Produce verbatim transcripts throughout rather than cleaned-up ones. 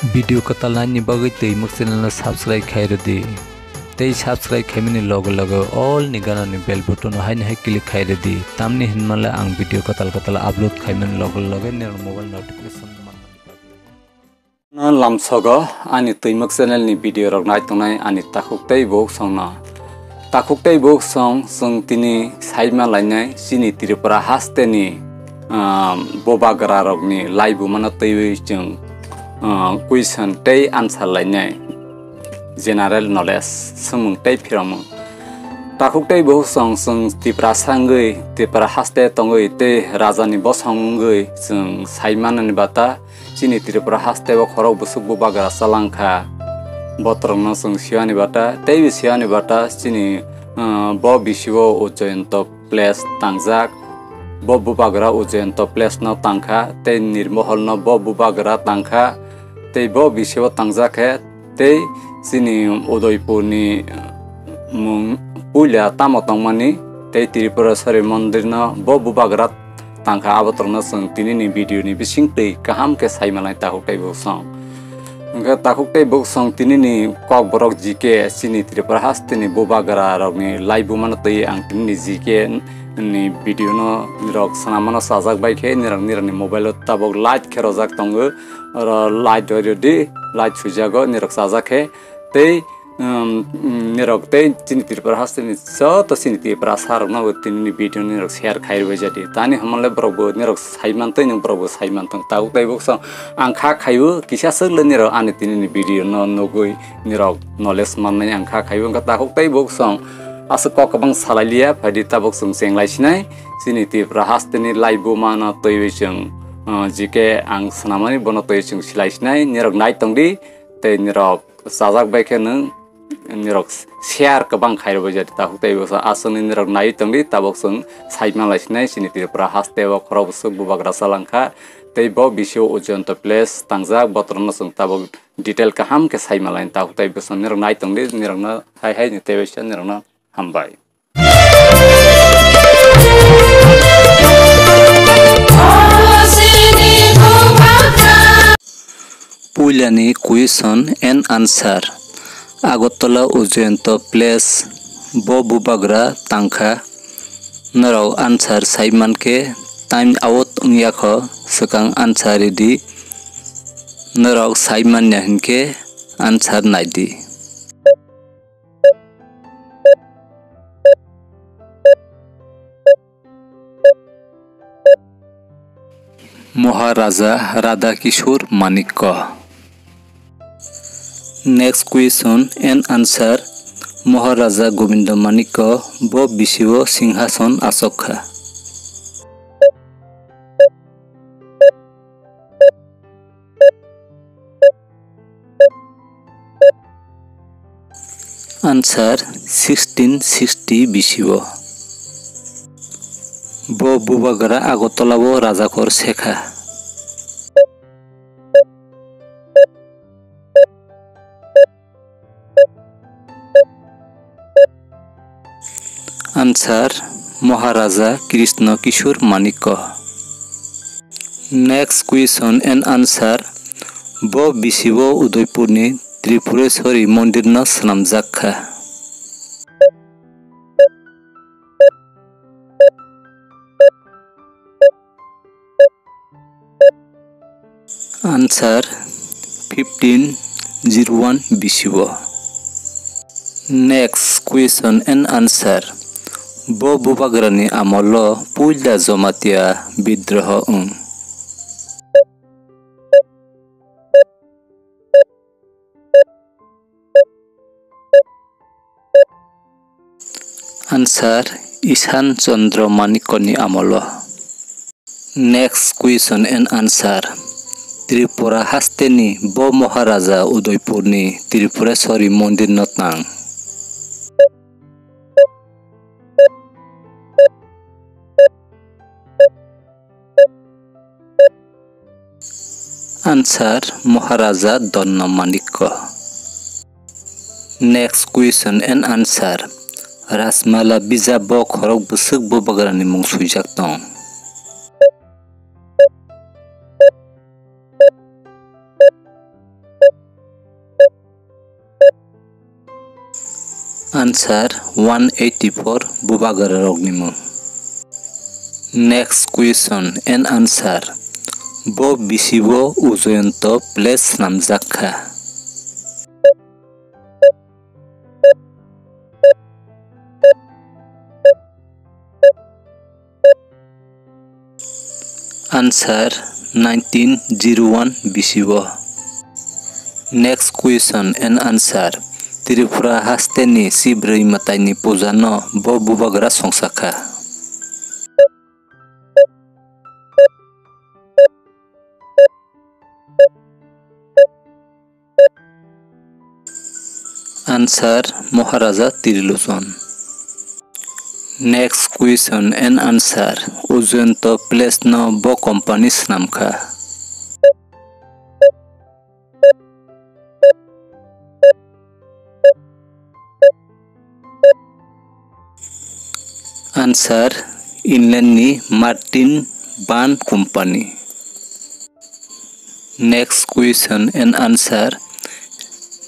Video kwtal naini bagwi Twimuk channel no subscribe khai rwdi. Tei subscribe khaimani loge loge all ni gana ni bell button no haino hai click khai rwdi. Tamni hinmale ang video kwtal kwtal upload khaimani loge loge nirok mobile notification manmani bagwi. No lamsogo ani Twimuk channel ni video rok nai tongnai ani takhuk tei bukhuk songno. Takhuk tei bukhuk song chwng tini saima lainai chini Tripura haste ni, ah, bubagra rok ni laibuma no twiwi chwng, ah, question tei answer lainai general knowledge swngmung tei phiromung. Takhuk tei bukhuk song chwng Tiprasa wngwi Tripura haste tongwi tei raja ni bosong wngwi chwng sai manani bata chini Tripura haste o khorok bwswk bubagra chalangkha. Botrokno chwng siyani bata, teibo siyani bata chini, ah, bo bisio Ujjayanta Place tangjak. Bo bubagra Ujjayanta Place no tangkha, tei Nirmohol no bo bubagra tangkha, tei bo bisio tangjak khe, tei chini Udaipur ni mung puila tamo tongmani, tei Tripureshwari mondir no bo bubagra tangkha, abotrokno chwng tini ni video ni bisingtwi kaham khe sai manai takhuk tei bukhuk song. Hwnkhe takhuk tei bukhuk song tini ni kokborok G K chini Tripura haste ni bubagra rok ni laibuma no twi ang tini ni G K ni video no nirok swnam mano chajak bai khe nirok nirok ni mobile o tabok light khe rojak tongo, oro light rw di, light suijago nirok chajak khe tei um, um, nirok tei chini Tripura haste ni joto chini Tiprasa rok no bo tini ni video nirok share khai rwbaijadi. Tani hamle borok bo nirok sai mantwi nung borok bo sai mantong. Takhuk tei bukhuk song ang kha khaibo kisa swk le nirok ani tini ni video no nugwi nirok knowledge mannai ang kha khaibo wngkha takhuk tei bukhuk song aswk kok kwbang salai liya phaidi tabuk chwng chenglai sinai chini Tripura haste ni laibuma no twiwi chwng, uh, G K ang swnamani bono twiwi chwng silai sinai nirok nai tongdi tei nirok chajak bai khe nwng nirok share kwbang khai rwbaijadi takhuk tei bukhuk song aswkni nirok naiwi tongdi tabuk chwng sai manlai sinai chini Tripura haste o khorok bwswk bubagra chalangkha tei bo bisio Ujjayanta Place tangjak botrokno chwng tabuk detail kaham khe sai manlai takhuk tei bukhuk song nirok nai tongdi nirokno hai hai ni tei waisa nirokno hambai. Puilani question and answer. Agartala Ujjayanta Place bo bubagra tangkha. Norok answer sai mankhe time out wngya kho, swkang answer ridi. Norok sai manya hinkhe answer naidi. Maharaja Radha Kishore Manikya. Next question and answer, Maharaja Govinda Manikya bo bisio singhason achok kha. Answer, sixteen sixty bisio. Bo bubagra Agartala o rajakor sekha. Answer, Maharaja Krishna Kishore Manikya. Next question and answer, bo bisio Udaipurni Tripureshwari mondirno swnamjak kha. Answer, fifteen zero one bisio. Next question and answer. Bo bubagrani amolo puila Jamatia bidroho wng. Answer, Ishan Chandra Manikyani amolo. Next question and answer. Tripura hasteni bo Maharaja Udaipurni Tripureshwari mondirno tang. Answer, Maharaja Donna Manikya. Next question and answer. Rajmala bijap bo khorok bwswk bubagrani mung swijak tong. Answer one eighty-four bubagra rokni mung. Next question and answer. Bo bisi o Ujoyonto Place swnamjak kha? Answer nineteen zero one bisi o. Next question and answer. Tripura haste ni Sibrwi mwtai ni puja no bo bubagra songsa kha? Answer, Maharaja Trilochon. Next question and answer. Ujoyonto Place no bo company swnam kha? Answer, England ni Martin Van Company. Next question and answer.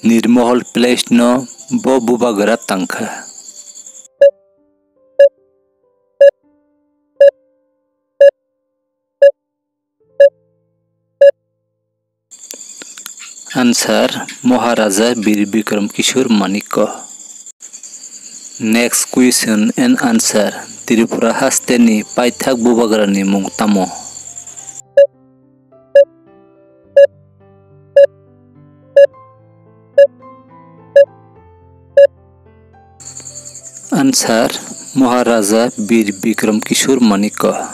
Nirmohol Place no bo bubagra tangkha? Answer, Maharaja Bir Bikram Kishore Manikya. Next question and answer. Tripura haste ni paithak bubagra ni mung tamo? Answer, Maharaja Bir Bikram Kishore Manikya.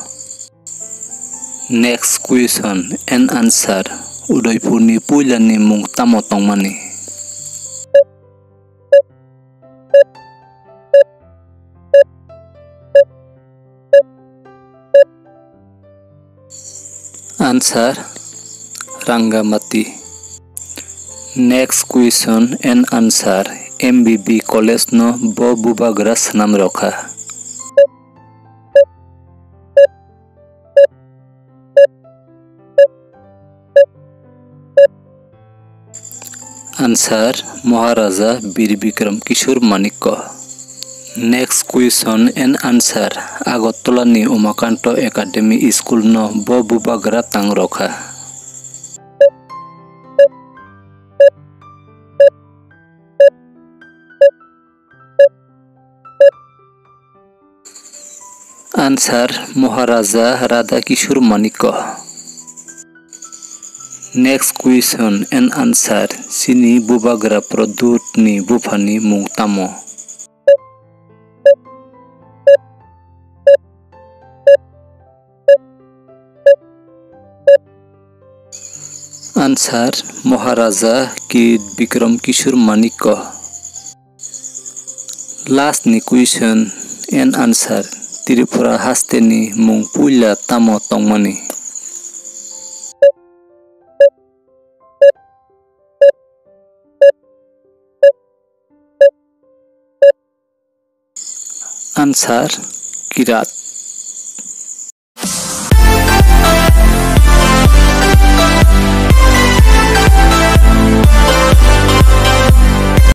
Next question and answer. Udaipur ni puila ni mung tamo tongmani? Answer, Rangamati. Next question and answer. M B B college no bo bubagra swnam rokha? Answer, Maharaja Bir Bikram Kishore Manikya. Next question and answer. Agartala ni Umakanto Academy School no bo bubagra tang rokha? Answer, Maharaja Radha Kishore Manikya. Next question and answer. Chini bubagra Pradyut ni buphani mung tamo? Answer, Maharaja Kirit Bikram Kishore Manikya. Last ni question and answer. Tripura haste ni mung puila tamo tongmani? Answer, Kirat.